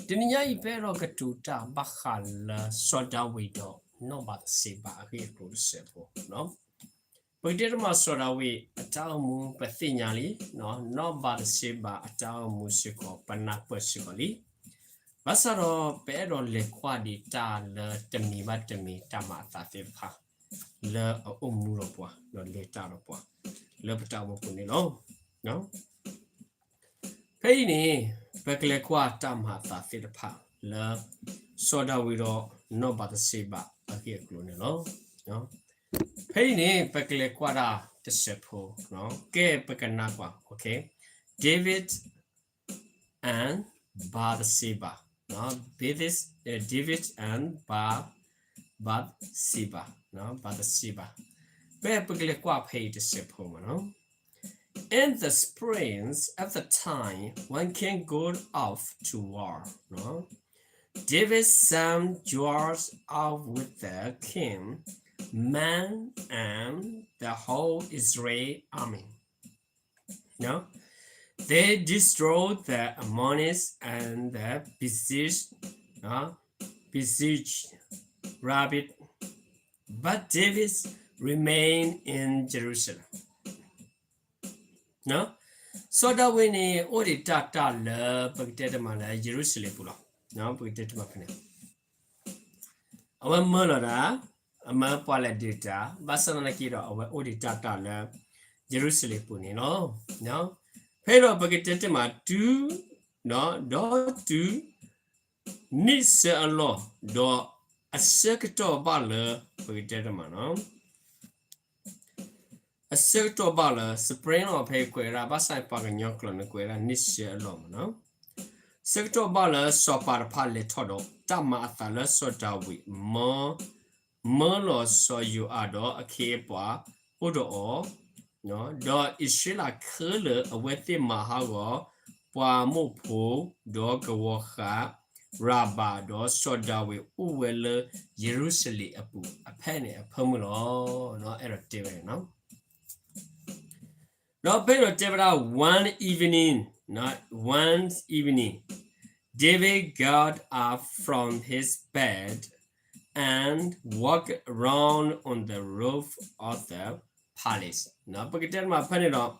တနံၤညါအံၤ ပအဲၣ်ဒိးကတိၤတၢ်ဘၣ်ဃးလၢစီၤဒၤဝံးဒီးနီၢ်ဘၤသရှ့ဘၤအဂ့ၢ်အကျိၤတစဲးဖိ, ပကတဲတမးစီၤဒၤဝံးအတၢ်အိၣ်မူပသ့ၣ်ညါလံ, နီၢ်ဘၤသရှ့ဘၤအတၢ်အိၣ်မူစ့ၢ်ကီး ပနၢ်ပၢၢ်စ့ၢ်ကီးလံ. ဘၣ်ဆၣ်ဒီးပအဲၣ်ဒိးလဲၤကွၢ်ဒံးတၢ်လၢတမံၤဘၣ်တမံၤတၢ်မၤအသးသ့ၣ်တဖၣ် လၢအအိၣ်မူဒီးပှၤ, ဒီးလဲၤတၢ်ဒီးပှၤ လၢပတၢ်အိၣ်မူပူၤန့ၣ်လီၤ. ဖဲအံၤန့ၣ် ပကလဲၤကွၢ်တၢ်မၤအသးသ့ၣ်တဖၣ်လၢ စီၤဒၤဝံးဒီးနီၢ်ဘၤသရှ့ဘၤအဂ့ၢ်အကျိၤန့ၣ်လီၤ. ဖဲအံၤန့ၣ် ပကလဲၤကွၢ်ဒၣ်တစဲးဖိ, ကဲပကနၣ်ကွၢ်, David and Bathsheba, David and Ba, Bathsheba, Bathsheba, ဖဲပကလဲၤကွၢ်ဖဲအံၤတစဲးဖိမးနီၤ. In the springs at the time when King Saul off to war, David sent Joab out with the king, men, and the whole Israel army. No? They destroyed the Ammonites and the besieged, uh, besieged Rabbit, but David remained in Jerusalem. စီၤဒၤဝံးန့ၣ် အိၣ်ဒံးတၢ်တၢ်လၢ ပကတဲတမးလၢယရူၤၡလ့ၣ်ပူၤလီၤ. ပကတဲတမးဖဲန့ၣ် အဝဲမၢလီၤဒၣ်, အမၢပှၤလဲၤဒုးတၢ်, ဘၣ်ဆၣ်သနာ်က့ဒီး အဝဲအိၣ်ဒံးတၢ်တၢ်လၢ ယရူၤၡလ့ၣ်ပူၤန့ၣ်လီၤ. ဖဲဒီးပကတဲတမးတုၤ, ဒီးတုၤ နံၣ်ဆၢအလီၢ်, ဒီးအဆၢကတီၢ်ဘၣ်လၢ ပကတဲတမးနီၤ အဆၢကတီၢ်ဘၣ်လၢ spring လီၤ ဖဲကွဲးဒၣ် ဘၣ်ဆၣ်ပှၤကညီကျိာ်န့ၣ် ကွဲးဒၣ်နံၣ်ဆၢအလီၢ်မးနီၤ. ဆၢကတီၢ်ဘၣ်လၢစီၤပၤတဖၣ်လဲၤထီၣ်ဒီး တၢ်မၤအသးလၢစီၤဒၤဝံး မၢလီၤစီၤယိၤအၤဒီးအခ့အပှၤအိၣ်ဒီးအီၤ, ဒီးအံၣ်စရ့လးခဲလၢာ်အဝဲသ့ၣ်မၤဟးဂီၤ ပှၤမိၢ်ဖိ ဒီးကဝီၤဃာ်ရၤဘၤ, ဒီးစီၤဒၤဝံးအိၣ်ဝဲလၢယရူၤၡလ့ၣ်အပူၤအဖဲန့ၣ်အဖၢမုၢ်လီၤ. အဲၣ်ဒိးတဲဝဲန့ၣ်နီၤ. ဒီးဖဲဒီးတဲဝဲဒၣ် one evening, one evening, David got up from his bed and walked around on the roof of the palace. ပကတဲတမးဖဲန့ၣ်ဒီး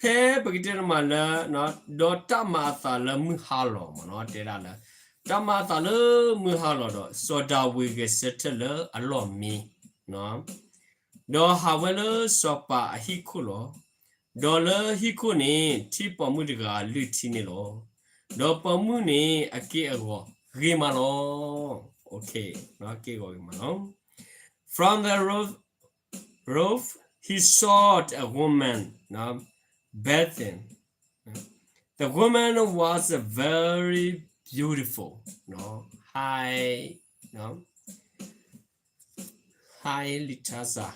ဖဲပကတဲတမးလၢ ဒီးတၢ်မၤအသးလၢမုၢ်ဟါလီၤမးနီၤ, တဲဒၣ်လၢ တၢ်မၤအသးလၢမုၢ်ဟါလီၤဒီး စီၤဒၤဝံးဂဲၤဆၢထၢၣ်လၢအလီၢ်မံ, ဒီးဟးဝဲလၢစီၤပၤအဟံၣ်ခိၣ်လီၤ. ဒီးလၢဟံၣ်ခိၣ်န့ၣ် ထံၣ်ပိာ်မုၣ်တဂၤလုၢ်ထံန့ၣ်လီၤ. ဒီးပိာ်မုၣ်န့ၣ်အက့ၢ်အဂီၤဂ့ၤမးလီၤ. က့ၢ်အဂီၤဂ့ၤမးလီၤ. From the roof, roof, he saw a woman, bathing. The woman was very beautiful, high, high stature.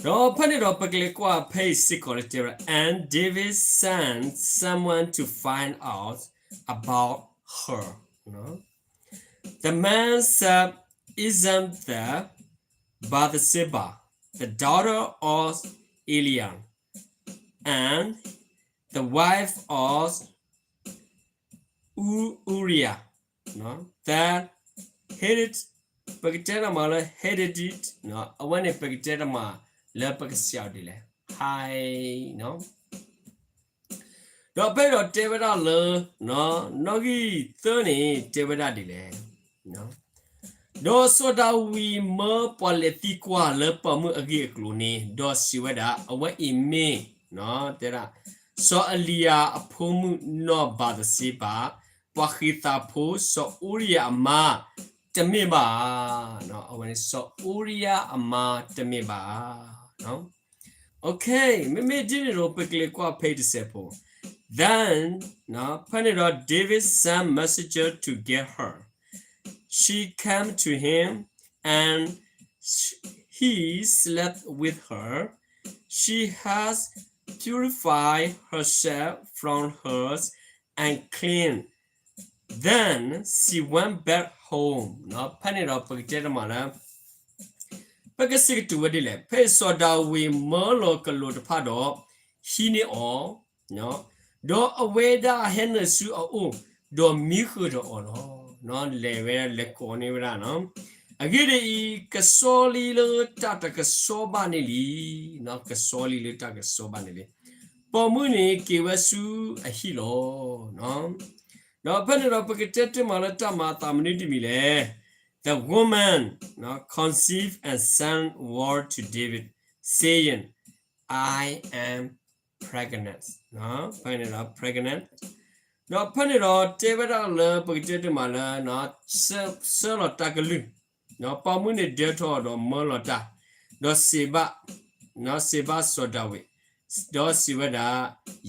ဒီးဖဲန့ၣ်ဒီးပကလဲၤကွၢ်ဖဲအံၤစ့ၢ်ကီးလၢတဲဝဲဒၣ် and David sent someone to find out about her. The man said, Isn't that Bathsheba, the daughter of Eliam, and the wife of U- Uriah, the Hittite? ပကတဲတမးလၢ Hittite, အဝဲန့ၣ်ပကတဲတမးလၢပကစံးအီၤဒ်လဲၣ်, high, ဒီးဖဲဒီးတဲဝဲဒၣ်လၢ နီၣ်ဂံၢ်သၢန့ၣ် တဲဝဲဒၣ်ဒ်လဲၣ်. ဒီးစီၤဒၤဝံးမၢပှၤလဲၤသံကွၢ်လၢပိာ်မုၣ်အဂ့ၢ်အကျိၤန့ၣ် ဒီးစံးဝဲဒၣ် အဝဲအံၤမ့ၢ် တဲဒၣ် စီၤအလံယၤအဖိမုၣ်နီၢ်ဘၤသရှ့ဘၤ, ပှၤဃ့းသးဖိ စီၤအူရံယၤအမါ တမ့ၢ်ဘၣ်. အဝဲန့ၣ် စီၤအူရံယၤအမါတမ့ၢ်ဘၣ်. Okay, မ့မ့ၢ်ဒ်န့ၣ်ဒီး ပကလဲၤကွၢ်ဖဲအံၤတစဲးဖိ. Then, ဖဲန့ၣ်ဒီး David sent messenger to get her. She came to him, and he slept with her. She has purified herself from her unclean. Then she went back home. ဖဲန့ၣ်ဒီးပကတဲတမးလၢ ပကစံးကတိၤဝဲဒ်လဲၣ်, ဖဲစီၤဒၤဝံးမၢလီၤကလူးတဖၣ်ဒီး ဟံးန့ၢ်အီၤ, ဒီးအဝဲဒၣ်ဟဲနုာ်ဆူအအိၣ်, ဒီးမံဃုာ်ဒီးအီၤလီၤ. လဲၤဝဲလဲၤကိးန့ၢ်ဝဲဒၣ်နီၤ. အဂ့ၢ်ဒ်အံၤ, ကဆီလံလၢတၢ်တကစီဘၣ်န့ၣ်လံ, ကဆီလံလၢတၢ်ကစီဘၣ်န့ၣ်လံ. ပိာ်မုၣ်န့ၣ်က့ၤဝဲဆူအဟံၣ်လီၤ. ဒီးဖဲန့ၣ်ဒီးပကတဲတ့ၢ်မးလၢတၢ်မၤအသးမနုၤတမံၤလဲၣ်. The woman conceived and sent word to David, saying, I am pregnant. ဖဲန့ၣ်ဒီး pregnant, ဒီးဖဲန့ၣ်ဒီးတဲဝဲဒၣ်လၢပကတဲတ့ၢ်မးလၢ ဆၢလီၤတၢ်ကလုၢ်, ပိာ်မုၣ်န့ၣ်ဒၢထီၣ်ဒီးမၢလီၤတၢ်, ဒီးစံးဘၣ်, စံးဘၣ်စီၤဒၤဝံး, ဒီးစံးဝဲဒၣ်,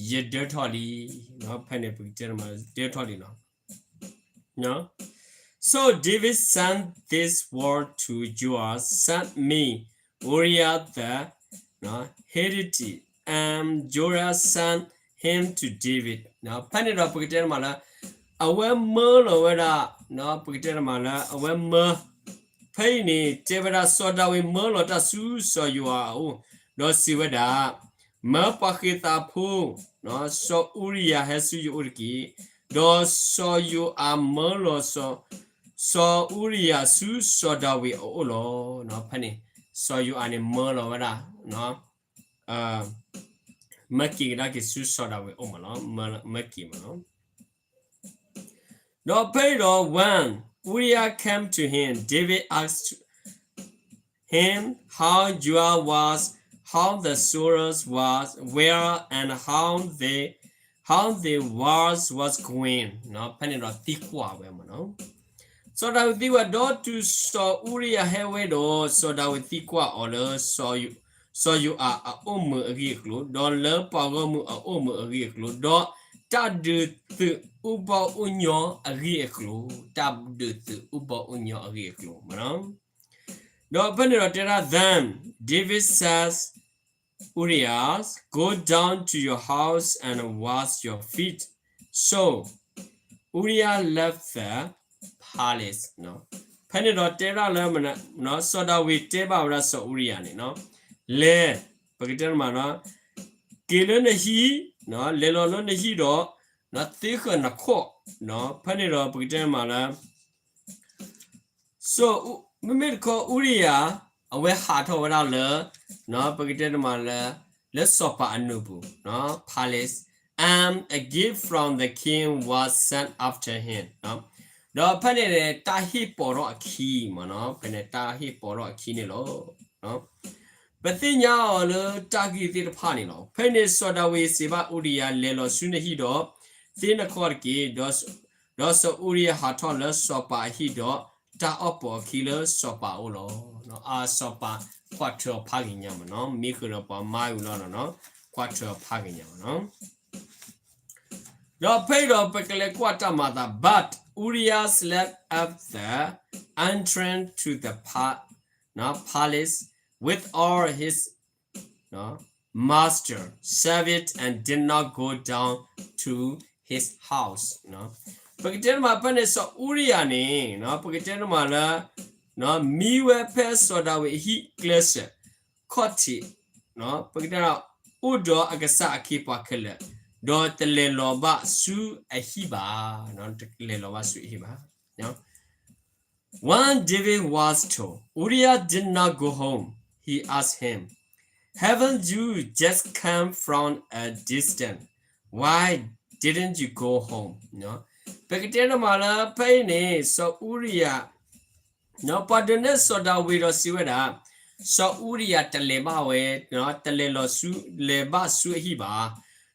ယဒၢထီၣ်လံ. ဖဲန့ၣ်ပကတဲတ့ၢ်မး ဒၢထီၣ်လံလီၤ. So David sent this word to Joab, send me Uriah the Hittite. And Joab sent him to David. ဖဲန့ၣ်ဒီးပကတဲတ့ၢ်မးလၢ အဝဲမၢလီၤဝဲဒၣ်, ပကတဲတ့ၢ်မးလၢအဝဲမၢ, ဖဲအံၤန့ၣ် တဲဝဲဒၣ်စီၤဒၤဝံးမၢလီၤတၢ်ဆူစီၤယိၤအၤအအိၣ်, ဒီးစံးဝဲဒၣ်, မၢပှၤဃ့းသးဖိ, စီၤအူရံယၤဟဲဆူယအိၣ်တက့ၢ်. ဒီးစီၤယိၤအၤမၢလီၤ စီၤအူရံယၤဆူစီၤဒၤဝံးအအိၣ်လီၤ. ဖဲန့ၣ် စီၤယိၤအၤန့ၣ်မၢလီၤဝဲဒၣ်, မၢက့ၤကဒါက့ၤဆူစီၤဒၤဝံးအအိၣ်မးလီၤ, မၢက့ၤမးလီၤ. ဒီးဖဲအံၤဒီး when Uriah came to him, David asked him how Joab was, how the soldiers was, were, and how they, how the wars was going. ဖဲန့ၣ်ဒီးသံကွၢ်ဝဲမးနီၤ. စီၤဒၤဝံးသံကွၢ်, ဒီးတုၤစီၤအူရံယၤဟဲဝဲဒီး စီၤဒၤဝံးသံကွၢ်အီၤလၢ စီၤယိၤအၤအအိၣ်မုာ်အဂ့ၢ်အကျိၤ, ဒီးလၢပှၤဂီၢ်မုၢ်အအိၣ်မုာ်အဂ့ၢ်အကျိၤ, ဒီးတၢ်ဒုးသုးအူဘီအူညီအဂ့ၢ်အကျိၤ, တၢ်ဒုးသုးအူဘီအူညီအဂ့ၢ်အကျိၤမးနီၤ. ဒီးဖဲန့ၣ်ဒီးတဲဒၣ်, Then David said, Uriah, go down to your house and wash your feet. So Uriah left the palace. ဖဲန့ၣ်ဒီးတဲဒၣ်လၢ စီၤဒၤဝံးတဲဘၣ်ဝဲဒၣ်စီၤအူရံယၤန့ၣ်, လဲၤ, ပကတဲတ့ၢ်မးနီၤ, က့ၤလၢနဟံၣ်, လဲၤလီၤလၢနဟံၣ်ဒီး သ့ဃာ်နခီၣ်, ဖဲန့ၣ်ဒီးပကတဲတ့ၢ်မးလၢ မ့မ့ၢ်တခီ အူရံယၤ အဝဲဟးထီၣ်ဝဲဒၣ်လၢ, ပကတဲတ့ၢ်မးလၢ လၢစီၤပၤအနုၢ်ပူၤ, palace, and a gift from the king was sent after him. ဒီးဖဲန့ၣ်န့ၣ် တၢ်ဟ့ၣ်ပိာ်ထီၣ်အခံမးနီၤ, ဖဲန့ၣ်တၢ်ဟ့ၣ်ပိာ်ထီၣ်အခံန့ၣ်လီၤ. ပသ့ၣ်ညါအီၤလၢတၢ်ဂ့ၢ်သ့ၣ်တဖၣ်န့ၣ်လီၤ. ဖဲန့ၣ်စီၤဒၤဝံးစံးဘၣ်အူရံယၤ, လဲၤလီၤဆူနဟံၣ်ဒီး သ့နခီၣ်တက့ၢ်. ဒီးစီၤအူရံယၤဟးထီၣ်လၢစီၤပၤအဟံၣ်ဒီး တၢ်အီၣ်ပိာ်အခံလၢစီၤပၤအအိၣ်လီၤ. အစီၤပၤကွၢ်ထွဲအီၤဖးဂ့ၤညါမးနီၤ, မံဃုာ်ဒီးပှၤမါအုၣ်လီၤနီၤ, ကွၢ်ထွဲအီၤဖးဂ့ၤညါမးနီၤ. ဒီးဖဲအံၤဒီးပကလဲၤကွၢ်တၢ်မၤအသး, but Uriah slept at the entrance to the palace with all his master servant and did not go down to his house. ပကတဲတ့ၢ်မးဖဲန့ၣ် စီၤအူရံယၤန့ၣ် ပကတဲတ့ၢ်မးလၢ မံဝဲဖဲစီၤဒၤဝံးအဟံၣ်ကျဲစၢး ခီၣ်ထံး, ပကတဲတ့ၢ် အိၣ်ဒီးအကစၢ်အခ့အပှၤခဲလၢာ်, ဒီးတလဲၤလီၤဘၣ်ဆူအဟံၣ်ဘၣ်, တလဲၤလီၤဘၣ်ဆူအဟံၣ်ဘၣ်. When David was told Uriah did not go home, he asked him, Haven't you just come from a distance? Why didn't you go home? ပကတဲတ့ၢ်မးလၢဖဲအံၤန့ၣ် စီၤအူရံယၤ ပှၤဒုးနဲၣ်စီၤဒၤဝံးဒီးစံးဝဲဒၣ်, စီၤအူရံယၤတလဲၤဘၣ်ဝဲ, တလဲၤလီၤဆူ လဲၤဘၣ်ဆူအဟံၣ်ဘၣ်.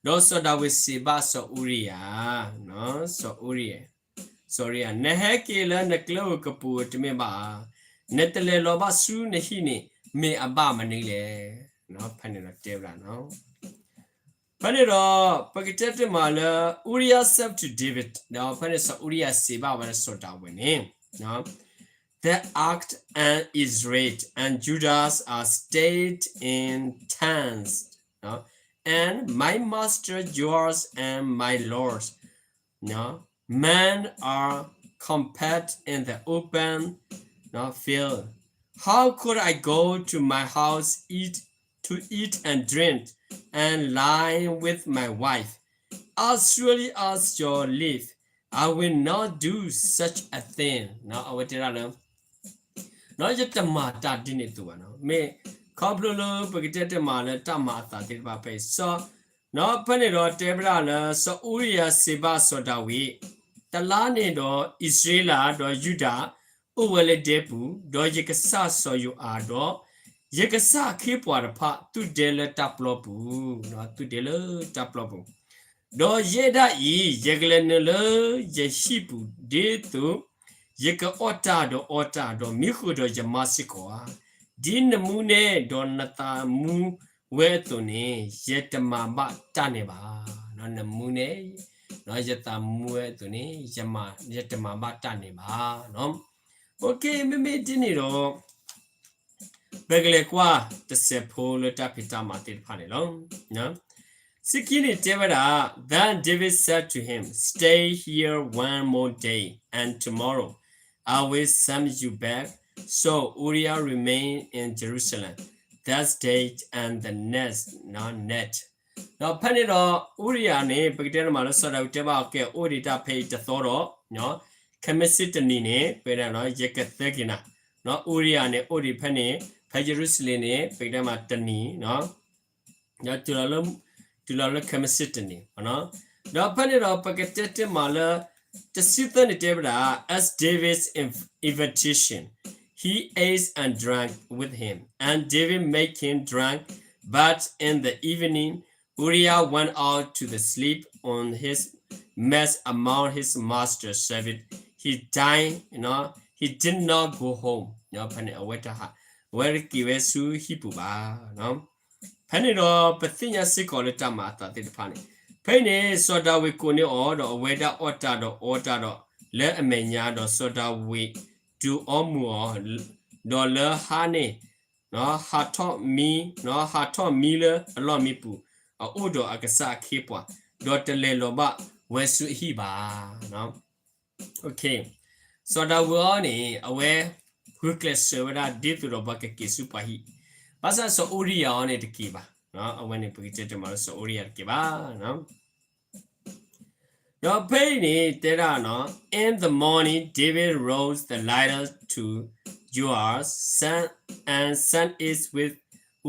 ဒီးစီၤဒၤဝံးစံးဘၣ်စီၤအူရံယၤ, စီၤအူရံယၤ, စီၤအူရံယၤ, နဟဲက့ၤလၢနကျဲဧိၤကပူၤဧိၤတမ့ၢ်ဘၣ်ဧါ. နတလဲၤလီၤဘၣ်ဆူနဟံၣ်န့ၣ် မ့ၢ်အဘၣ်မနုၤလဲၣ်. ဖဲန့ၣ်ဒီးတဲဝဲဒၣ် ဖဲန့ၣ်ဒီး ပကတဲတ့ၢ်မးလၢ Uriah said to David, ဒီးဖဲန့ၣ်စီၤအူရံယၤစံးဘၣ်ဝဲဒၣ်စီၤဒၤဝံးန့ၣ်, The ark and Israel and Judah are stayed in tents, and my master yours and my lord men are camped in the open field. How could I go to my house eat to eat and drink and lie with my wife? As surely as your life, I will not do such a thing. အဝဲတဲဒၣ်လၢ ယတမၤတၢ်ဒ်န့ၣ်အသိးဘၣ်နီၤ. မ့ၢ်ခီဖျိလၢပကတဲတမၤလၢတၢ်မၤအသးသ့ၣ်တဖၣ်ဖဲအံၤ ဖဲန့ၣ်ဒီးတဲဝဲဒၣ်လၢ စီၤအူရံယၤစံးဘၣ်စီၤဒၤဝံး, တလါန့ၣ်ဒီးအံၣ်စရ့လးဒီးယူဒၤ အိၣ်ဝဲလၢဒဲပူၤ, ဒီးယကစၢ်စီၤယိၤအၤဒီး ယကစၢ်အခ့အပှၤတဖၣ် သူၣ်ဒဲလၢတၢ်ပျီပူၤ, သူၣ်ဒဲလၢတၢ်ပျီပူၤ, ဒီးယဲဒၣ်အံၤ ယကလဲၤနုာ်လၢယဟံၣ်ပူၤ ဒ်သိးယကအီၣ်တၢ်ဒီးအီတၢ် ဒီးမံဃုာ်ဒီးယမါစ့ၢ်ကီးဧါ. ဒ်နမူနဲဒီးနသးမူဝဲအသိးန့ၣ် ယတမၤဘၣ်တၢ်န့ၣ်ဘၣ်. နမူနဲ ယသးမူဝဲအသိးန့ၣ် ယတမၤဘၣ်တၢ်န့ၣ်ဘၣ်. မ့မ့ၢ်ဒ်န့ၣ်ဒီး ပကလဲၤကွၢ်တစဲးဖိလၢတၢ်ဖံးတၢ်မၤသ့ၣ်တဖၣ်န့ၣ်လီၤ. စခံန့ၣ်တဲဝဲဒၣ်, Then David said to him, Stay here one more day, and tomorrow I will send you back. So Uriah remained in Jerusalem that day and the next, not night. ဒီးဖဲန့ၣ်ဒီး အူရံယၤန့ၣ် ပကတဲတမၤလၢစီၤဒၤဝံးတဲဘၣ်အီၤ ကဲ အိၣ်ဒံးတၢ်ဖဲအံၤတသီဒီး ခဲမုၢ်ဆ့ၣ်တနံၤန့ၣ် ပကတဲ ယကသၢက့ၤနၤ. အူရံယၤန့ၣ် အိၣ်ဒံးဖဲန့ၣ် ဖဲယရူၤၡလ့ၣ်န့ၣ် ပကတဲမးတနံၤ ဒီးတုၤလီၤလၢ တုၤလီၤလၢခဲမုၢ်ဆ့ၣ်တနံၤ, ဒီးဖဲန့ၣ်ဒီး ပကတဲတမၤလၢ တဆံသၢန့ၣ်တဲဝဲဒၣ်, as David's inv- invitation, he ate and drank with him, and David made him drunk, but in the evening Uriah went out to the sleep on his mess among his master's servants. He dined, you know, he did not go home. ဖဲန့ၣ် အဝဲတဟး, အဝဲတက့ၤဝဲဆူဟံၣ်ပူၤဘၣ်. ဖဲန့ၣ်ဒီး ပသ့ၣ်ညါစ့ၢ်ကီးလၢတၢ်မၤအသးသ့ၣ်တဖၣ်န့ၣ်, ဖဲအံၤန့ၣ် စီၤဒၤဝံးကိးန့ၢ်အီၤ, ဒီးအဝဲဒၣ်အီၣ်တၢ်ဒီးအီတၢ်ဒီး လၢအမဲာ်ညါ, ဒီးစီၤဒၤဝံးဒုးအီမူၤအီၤ, ဒီးလၢဟါန့ၣ် ဟးထီၣ်မံ, ဟးထီၣ်မံလၢအလီၢ်မံပူၤ, အအိၣ်ဒီးအကစၢ်အခ့အပှၤ, ဒီးတလဲၤလီၤဘၣ်ဝဲဆူအဟံၣ်ဘၣ်. စီၤဒၤဝံးအံၤန့ၣ် အဝဲဂုာ်ကျဲးစၢးဝဲဒၣ်ဒ်သိးဒီးပှၤကက့ၤဆူပှၤဟံၣ်, ဘၣ်ဆၣ်စီၤအူရံယၤအံၤန့ၣ်တက့ၤဘၣ်. အဝဲန့ၣ် ပကတဲတမၤလၢစီၤအူရံယၤတက့ၤဘၣ်. ဒီးဖဲအံၤန့ၣ်တဲဒၣ်, In the morning David wrote the letter to Joab, sent, and sent it with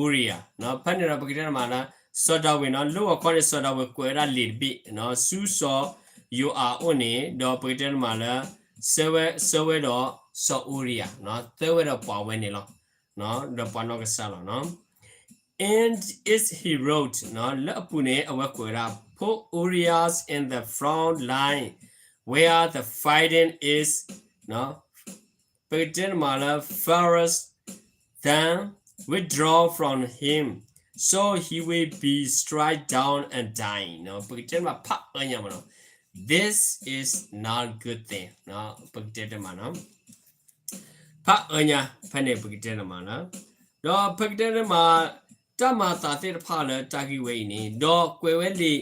Uriah. ဖဲန့ၣ်ဒီးပကတဲတမၤလၢ စီၤဒၤဝံးန့ၣ် လၢဂီၤခီန့ၣ် စီၤဒၤဝံးကွဲးဝဲဒၣ်လံာ်တဘ့ၣ် ဆူစီၤယိၤအၤအအိၣ်န့ၣ်, ဒီးပကတဲတမၤလၢ ဆှၢဝဲ, ဆှၢဝဲဒီးစီၤအူရံယၤ, ဆှၢဝဲဒီးပှၤဝဲန့ၣ်လီၤ. ဒီးပှၤနီၢ်ကစၢ်လီၤ. In it he wrote, လၢအပူၤန့ၣ် အဝဲကွဲးဝဲဒၣ်, Put Uriah in the front line where the fighting is, ပကတဲတမၤလၢ fierce, then withdraw from him, so he will be struck down and die. ပကတဲတမၤဖးအၢညါမးနီၤ, This is not a good thing. ပကတဲတမၤနီၤ ဖးအၢညါ ဖဲန့ၣ်ပကတဲတမၤနီၤ, ဒီးပကတဲတမၤ တၢ်မၤအသးသ့ၣ်တဖၣ်လၢတၢ်ဂ့ၢ်ဝဲအံၤန့ၣ်, ဒီးကွဲးဝဲလံာ်,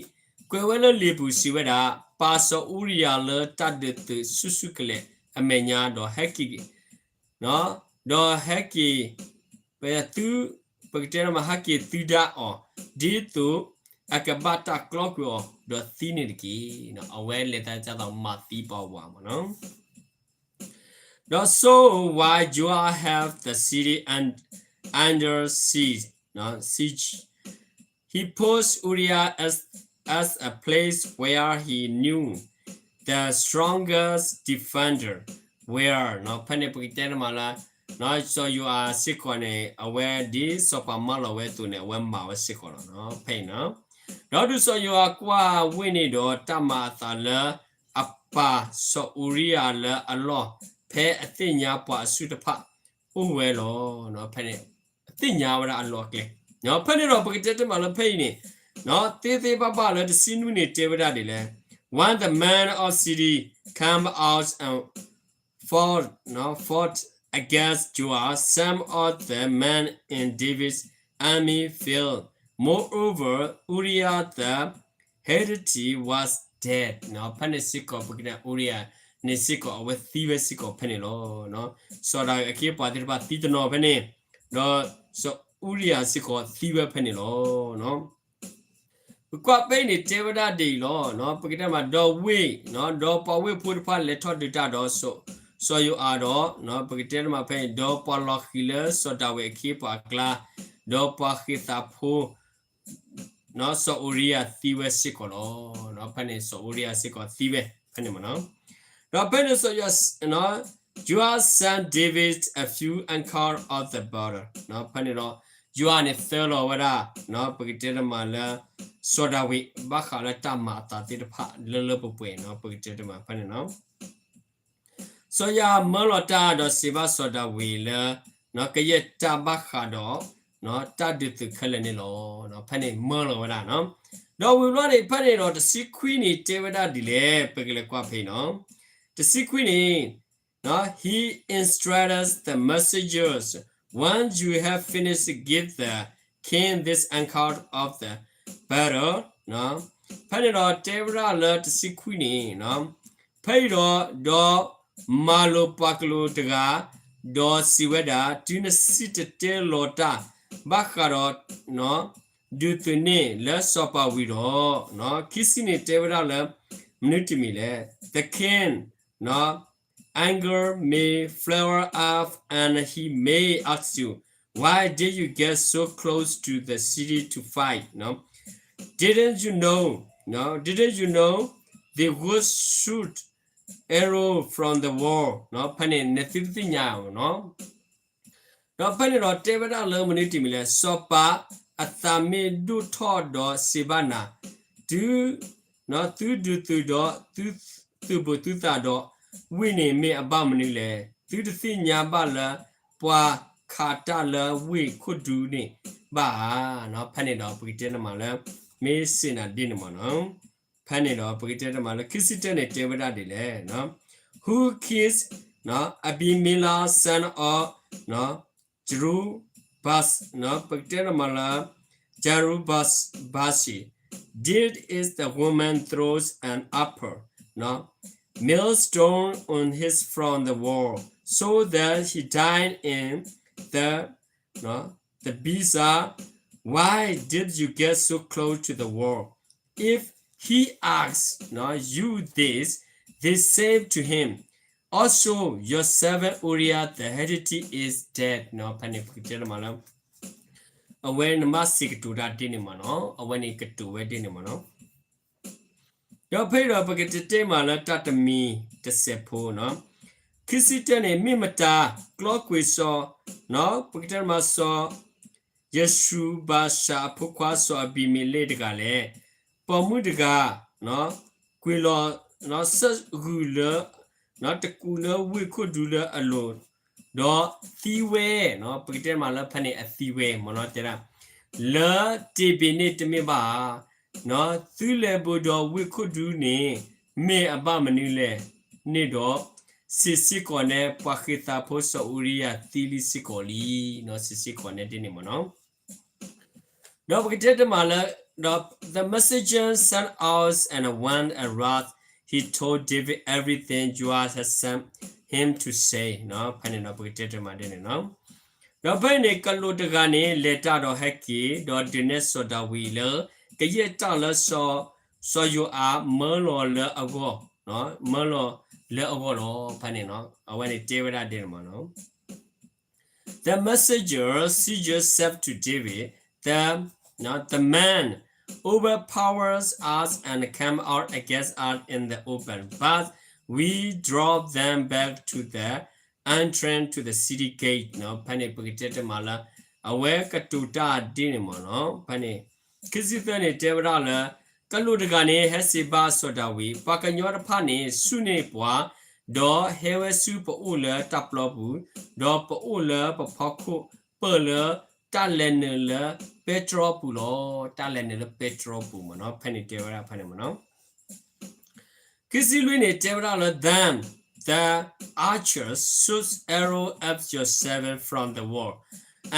ကွဲးဝဲလၢလံာ်ပူၤစံးဝဲဒၣ်, ပာ်စီၤအူရံယၤလၢတၢ်ဒုးသုးဆူၣ်ဆူၣ်ကလဲာ်အမဲာ်ညါ, ဒီးဟဲက့ၤ, ဒီးဟဲက့ၤ, ပသု, ပကတဲတမၤ ဟဲက့ၤသုဒၣ်အီၤ, ဒ်သိးအကဘၣ်တၢ်ကျီကွံာ်အီၤ ဒီးသံန့ၣ်တက့ၢ်. အဝဲလဲၤသးဒ်သိးမၤသံပှၤဝၤမးနီၤ. ဒီး so while Joab held the city un- under siege, siege, he posted Uriah as, as a place where he knew the strongest defender were. ဖဲန့ၣ်ပကတဲတမၤလၢ စီၤယိၤအၤစ့ၢ်ကီးန့ၣ် အဝဲဒ်စီၤပၤမၢလီၤဝဲအသိးန့ၣ် အဝဲမၤဝဲစ့ၢ်ကီးလီၤ. ဖဲအံၤနီၤ, ဒီးဒုးစီၤယိၤအၤကွၢ်ဝ့ၢ်န့ၣ်ဒီး တၢ်မၤအသးလၢ အပာ်စီၤအူရံယၤလၢအလီၢ် ဖဲအသ့ၣ်ညါပှၤအစုတဖၣ်အိၣ်ဝဲလီၤ. ဖဲန့ၣ် အသ့ၣ်ညါဝဲဒၣ်အလီၢ်အကျဲ, ဖဲန့ၣ်ဒီးပကတဲတမၤလၢဖဲအံၤန့ၣ်, သ့သ့ဘၣ်ဘၣ်လၢတဆံနွံန့ၣ်တဲဝဲဒၣ်ဒ်လဲၣ်, When the men of city came out and fought, fought against Joab, some of the men in David's army fell. Moreover, Uriah the Hittite was dead. ဖဲန့ၣ်စ့ၢ်ကီး ပကတဲ အူရံယၤန့ၣ်စ့ၢ်ကီး အဝဲသံဝဲစ့ၢ်ကီးဖဲန့ၣ်လီၤ. စီၤဒၤဝံးအခ့အပှၤသ့ၣ်တဖၣ်သံတနီၤဖဲန့ၣ်, ဒီးစီၤအူရံယၤစ့ၢ်ကီးသံဝဲဖဲန့ၣ်လီၤ. ပကွၢ်ဖဲအံၤန့ၣ်တဲဝဲဒၣ်ဒ်အံၤလီၤ. ပကတဲမး ဒီးဝ့ၢ်, ဒီးပှၤဝ့ၢ်ဖိတဖၣ်လဲၤထီၣ်ဒုးတၢ်ဒီးစီၤယိၤအၤဒီး, ပကတဲတမးဖဲအံၤ ဒီးပှၤလီၤဃံၤလၢစီၤဒၤဝံးအခ့အပှၤအကျါ, ဒီးပှၤဃ့းသးဖိ စီၤအူရံယၤသံဝဲစ့ၢ်ကီးလီၤ. ဖဲန့ၣ်စီၤအူရံယၤစ့ၢ်ကီးသံဝဲဖဲန့ၣ်မးနီၤ. ဒီးဖဲန့ၣ်စီၤယိၤ, Joab sent David a few accounts of the battle. ဖဲန့ၣ်ဒီး ယွၤန့ၣ်သၢလီၤဝဲဒၣ်, ပကတဲတမးလၢ စီၤဒၤဝံး ဘၣ်ဃးလၢတၢ်မၤအသးသ့ၣ်တဖၣ်လၢလၢပှဲၤပှဲၤနီၤ, ပကတဲတမးဖဲန့ၣ်နီၤ. စီၤယိၤအၤမၢလီၤတၢ်ဒီးစံးဘၣ်စီၤဒၤဝံးလၢ ကယဲၢ်တၢ်ဘၣ်ဃးဒီး တၢ်ဒုးသုးခဲလၢာ်န့ၣ်လီၤ. ဖဲန့ၣ်မၢလီၤဝဲဒၣ်နီၤ. ဒီးဝံၤဘျီန့ၣ် ဖဲန့ၣ်ဒီးတဆံခွံန့ၣ်တဲဝဲဒၣ်ဒ်လဲၣ်, ပကလဲၤကွၢ်ဖဲအံၤနီၤ. တဆံခွံန့ၣ် He instructed the messengers, When you have finished, give the king this account of the battle. ဖဲန့ၣ်ဒီးတဲဝဲဒၣ်လၢတဆံခွံန့ၣ် ဖဲအံၤဒီး, ဒီးမၤလိာ်ပှၤကလုာ်တဂၤ, ဒီးစံးဝဲဒၣ်, တုၤနစံၣ်တဲၤတဲလီၤတၢ် ဘၣ်ဃးဒီး ဒုးသုးန့ၣ်လၢစီၤပၤဝံၤဒီး, ခံဆံန့ၣ်တဲဝဲဒၣ်လၢ မနုၤတမံၤလဲၣ်, the king anger may flare up and he may ask you, Why did you get so close to the city to fight? Didn't you know, didn't you know they would shoot arrow from the wall? ဖဲန့ၣ်နသုတသ့ၣ်ညါနီၤ. ဒီးဖဲန့ၣ်ဒီးတဲဝဲဒၣ်လၢမနုၤတမံၤလဲၣ်, စီၤပၤအသးမ့ၢ်ဒိၣ်ထီၣ်ဒီးစံးဘၣ်နၤ, တုၤ သုဒုးသုးဒီး သုသူၣ်ဘိၣ်သုသးဒီး ဝ့ၢ်န့ၣ်မ့ၢ်အဘၣ်မနုၤလဲၣ်. သုတသ့ၣ်ညါဘၣ်လၢ ပှၤခးတၢ်လၢဝ့ၢ်ခိၣ်ဒူန့ၣ်ဘၣ်ဧါ. ဖဲန့ၣ်ဒီးပကတဲတမးလၢ မ့ၢ်စ့ၢ်နၤဒ်န့ၣ်မးနီၤ. ဖဲန့ၣ်ဒီးပကတဲတမးလၢ ခံဆံတၢန့ၣ်တဲဝဲဒၣ်ဒ်လဲၣ်, Who killed Abimelech son of Jerubbaal, ပကတဲတမးလၢ Jerubbaal, did is the woman throws an apple, millstone on his from the wall, so that he died in the, the blizzard. Why did you get so close to the wall? If he asks you this, they say to him, Also, your servant Uriah the Hittite is dead. ဖဲန့ၣ်ပကတဲတမးလၢ အဝဲန့ၣ်မ့ၢ်စံးကတိၤတၢ်ဒ်န့ၣ်မးနီၤ, အဝဲန့ၣ်ကတိၤဝဲဒ်န့ၣ်မးနီၤ. ဒီးဖဲအံၤဒီးပကတဲတ့ၢ်မးလၢတၢ်တမံၤတစဲးဖိနီၤ, ခံဆံတၢန့ၣ် မ့ၢ်မတၤကျီကွံာ်စီၤ, ပကတဲတမးစီၤ ယရူၢ်ဘၡၢၣ် အဖိခွါစီၤအဘံၤမ့းလ့းတဂၤလဲၣ်. ပိာ်မုၣ်တဂၤ ကွံာ်လီၤ စၢၣ်ဂုၢ်လၢ တကူးလၢဝ့ၢ်ခိၣ်ဒူလၢအလိၤ, ဒီးသံဝဲ, ပကတဲမးလၢဖဲန့ၣ်အသံဝဲမ့ၢ်နီၤ, တဲဒၣ် လၢတ့ဘ့ၣ်န့ၣ်တမ့ၢ်ဘၣ်ဧါ. သုလဲၤဘူးဒီးဝ့ၢ်ခိၣ်ဒူန့ၣ် မ့ၢ်အဘၣ်မနုၤလဲၣ်န့ၣ်ဒီး, စံးစ့ၢ်ကီးနဲ ပှၤဃ့းသးဖိစီၤအူရံယၤသံလံစ့ၢ်ကီးလံ, စံးစ့ၢ်ကီးနဲဒ်န့ၣ်မ့ၢ်နီၤ. ဒီးပကတဲတ့ၢ်မးလၢ, ဒီး the messenger set out and went, and as he told David everything Joab had sent him to say, ဖဲန့ၣ်ဒီးပကတဲတ့ၢ်မးဒ်န့ၣ်နီၤ. ဒီးဖဲအံၤန့ၣ် ကလူးတဂၤန့ၣ် လဲၤတၢ်ဒီးဟဲက့ၤ, ဒီးဒုးနဲၣ်စီၤဒၤဝံးလၢ ကယဲၢ်တၢ်လၢ စီၤယိၤအၤမၢလီၤလၢအဂီၢ်, မၢလီၤလၢအဂီၢ်လီၤ. ဖဲန့ၣ် အဝဲန့ၣ်တဲဝဲဒၣ်ဒ်န့ၣ်မ့ၢ်နီၤ. The messenger said to David, the, the man overpowers us and come out against us in the open, but we drove them back to the entrance to the city gate. ဖဲန့ၣ်ပကတဲတ့ၢ်မးလၢ အဝဲကတိၤတၢ်ဒ်န့ၣ်မ့ၢ်နီၤ. ဖဲန့ၣ် ခံဆံသၢန့ၣ်တဲဝဲဒၣ်လၢ ကလူးတဂၤန့ၣ် ဟဲစံးဘၣ်စီၤဒၤဝံး, ပှၤကညီတဖၣ်န့ၣ် ဆူၣ်န့ၢ်ပှၤ, ဒီးဟဲဝဲဆူပအိၣ်လၢတၢ်ပျီပူၤ, ဒီးပအိၣ်လၢပဖီခိၣ်ပၢၢ်လၢတၢ်လဲၤနုာ်လၢပဲတြီပူၤလီၤ. တၢ်လဲၤနုာ်လၢပဲတြီပူၤမ့ၢ်နီၤ. ဖဲန့ၣ်တဲဝဲဒၣ်ဖဲန့ၣ်မ့ၢ်နီၤ. ခံဆံလွံၢ်န့ၣ်တဲဝဲဒၣ်လၢ Then the archers shot arrows at your servant from the wall,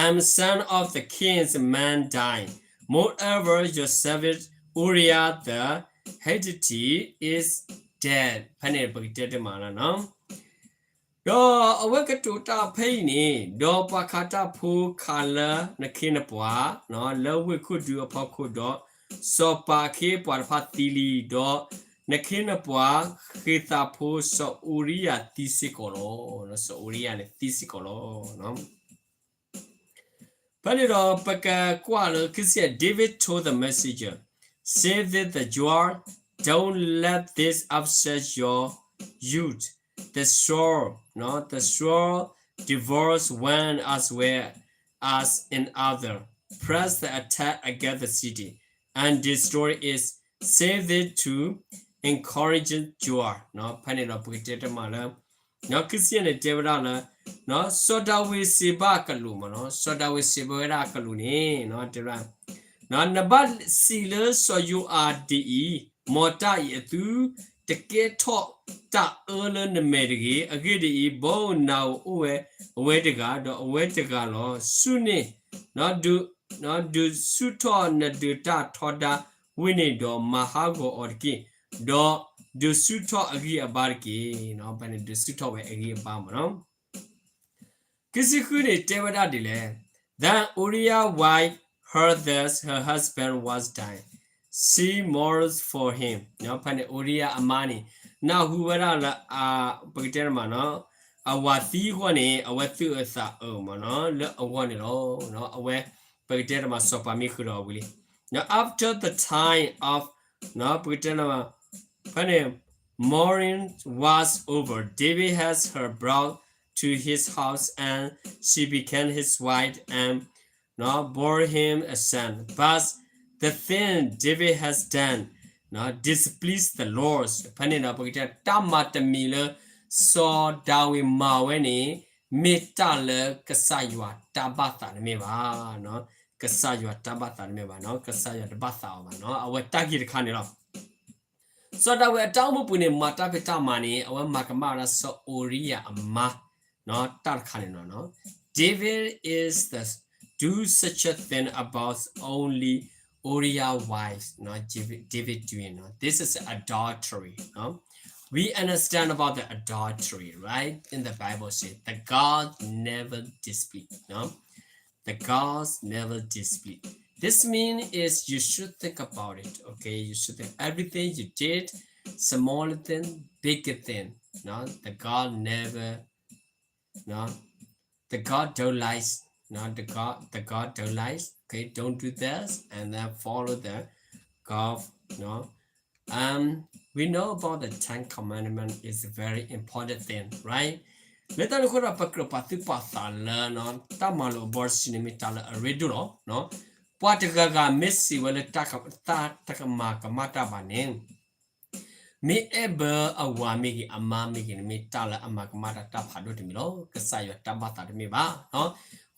and some of the king's men died. Moreover, your servant Uriah the Hittite is dead. ဖဲန့ၣ်ပကတဲတ့ၢ်မးလၢနီၤ. ဒီးအဝဲကတိၤတၢ်ဖဲအံၤန့ၣ်, ဒီးပှၤခးတၢ်ဖိခးလၢနခ့နပှၤ, လၢဝ့ၢ်ခိၣ်ဒူအဖီခိၣ်ဒီး စီၤပၤအခ့အပှၤတဖၣ်သံလံ, ဒီးနခ့နပှၤဃ့ၤသးဖိစီၤအူရံယၤသံစ့ၢ်ကီးလီၤ. စီၤအူရံယၤန့ၣ်သံစ့ၢ်ကီးလီၤ. ဖဲန့ၣ်ဒီးပကကွၢ်လၢ David told the messenger, "Save the Jews, don't let this upset your youth. The sword, no, the sword devours one as well as another. Press the attack against the city, and destroy it. Save it to encourage Jews." ဖဲန့ၣ်ဒီးပကတဲတမးလၢ ခရံာ်စံယၤန့ၣ်တဲဝဲဒၣ်လၢ စီၤဒၤဝံးစံးဘၣ်အကလူးမ့ၢ်နီၤ, စီၤဒၤဝံးစံးဘၣ်ဝဲဒၣ်အကလူးန့ၣ် တဲဝဲဒၣ် နဘၣ်စံးလၢစီၤယိၤအၤဒ်အံၤ, မ်တၢ်အံၤအသု တကဲထီၣ်တၢ်အၢလၢနမဲာ်တဂ့ၤ. အဂ့ၢ်ဒ်အံၤ, ဘီဧိၤနၤဧိၤအိၣ်ဝဲအဝဲတဂၤ, ဒီးအဝဲတဂၤလီၤ. ဆူန့ၣ် ဒုး ဒုးဆူၣ်ထီၣ်နဒုးတၢ်ထီဒါဝံၤန့ၣ်ဒီး မၤဟးဂီၤအီၤတက့ၢ်. ဒီးဒုးဆူၣ်ထီၣ်အဂံၢ်အဘါတက့ၢ်. ဖဲန့ၣ်ဒုးဆူၣ်ထီၣ်ဝဲအဂံၢ်အဘါမ့ၢ်နီၤ. ခံဆံဃုန့ၣ် တဲဝဲဒၣ်ဒ်လဲၣ်, Then Uriah's wife heard that her husband was dying. She mourned for him. ဖဲန့ၣ် အူရံယၤအမါန့ၣ် နၢ်ဟူဝဲဒၣ်လၢ ပကတဲတမးနီၤ အဝၤသံအဂီၢ်န့ၣ် အဝဲသူၣ်အၢသးအၢမ့ၢ်နီၤ လၢအဂီၢ်န့ၣ်လီၤ. အဝဲ ပကတဲတမး စီၤပၤမံဃုာ်ဒီးဝံၤလံ After the time of ပကတဲတမး ဖဲန့ၣ် mourning was over, David had her brought to his house, and she became his wife and bore him a son. But the thing David has done displeased the Lord. ဖဲန့ၣ်ဒီး ပကတဲ တၢ်မၤတမံၤလၢ စီၤဒၤဝံးမၤဝဲန့ၣ် မ့ၢ်တၢ်လၢကစၢ်ယွၤတၢ်ဘၣ်သးတမ့ၢ်ဘၣ်. ကစၢ်ယွၤတၢ်ဘၣ်သးတမ့ၢ်ဘၣ်နီၤ, ကစၢ်ယွၤတဘၣ်သးအီၤဘၣ်နီၤ, အဝဲတၢ်ဂ့ၢ်တခါန့ၣ်လီၤ. စီၤဒၤဝံးအတၢ်အိၣ်မူပူၤန့ၣ် မၤတၢ်ဖံးတၢ်မၤန့ၣ် အဝဲမၤကမၣ်ဝဲဒၣ်စီၤအူရံယၤအမါ တၢ်တခါန့ၣ်လီၤ. David is the do such a thing about only Uriah wife, David doing, this is adultery. We understand about the adultery, right? In the Bible say the God never displeased. The gods never displeased. This mean is you should think about it, okay? You should think everything you did, small thing, bigger thing. No, the God never, no, the God don't like, no, the God, the God don't like. Okay, don't do this, and then follow the God, no, Um, we know about the Ten Commandment is a very important thing, right? လၢတၢ်န့ၣ်အဃိဒီး ပကြၢးပာ်သူၣ်ပာ်သးလၢ တၢ်မၤလိာ် abortion န့ၣ်မ့ၢ်တၢ်လၢအရ့ဒိၣ်လီၤ. ပှၤတဂၤဂၤမ့ၢ်စံးဝဲလၢ တၢ်တမၤကမၣ်တၢ်ဘၣ်န့ၣ် မ့ၢ်အဲၣ်ဘၢအဝၤမ့ၢ်ဂ့ၤ အမါမ့ၢ်ဂ့ၤန့ၣ် မ့ၢ်တၢ်လၢအမၤကမၣ်တၢ်တၢ်ဖးဒိၣ်တမံၤလီၤ. ကစၢ်ယွၤတၢ်ဘၣ်သးတမ့ၢ်ဘၣ်. အ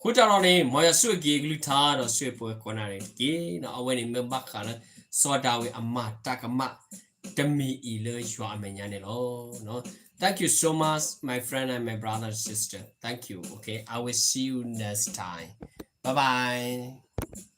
ဃိတၢ်ဒီးန့ၣ် မ်ယွၤဆိၣ်ဂ့ၤက့ၤအကလုၢ်ကထါဒီးဆိၣ်ဂ့ၤပဝဲကိးဂၤဒဲးတက့ၢ်. အဝဲန့ၣ်မ့ၢ်ဘၣ်ဃးလၢ စီၤဒၤဝံးအမၤတၢ်ကမၣ်တမံၤအံၤလၢယွၤအမဲာ်ညါန့ၣ်လီၤ. Thank you so much, my friend and my brother and sister. Thank you. Okay, I will see you next time. Bye bye.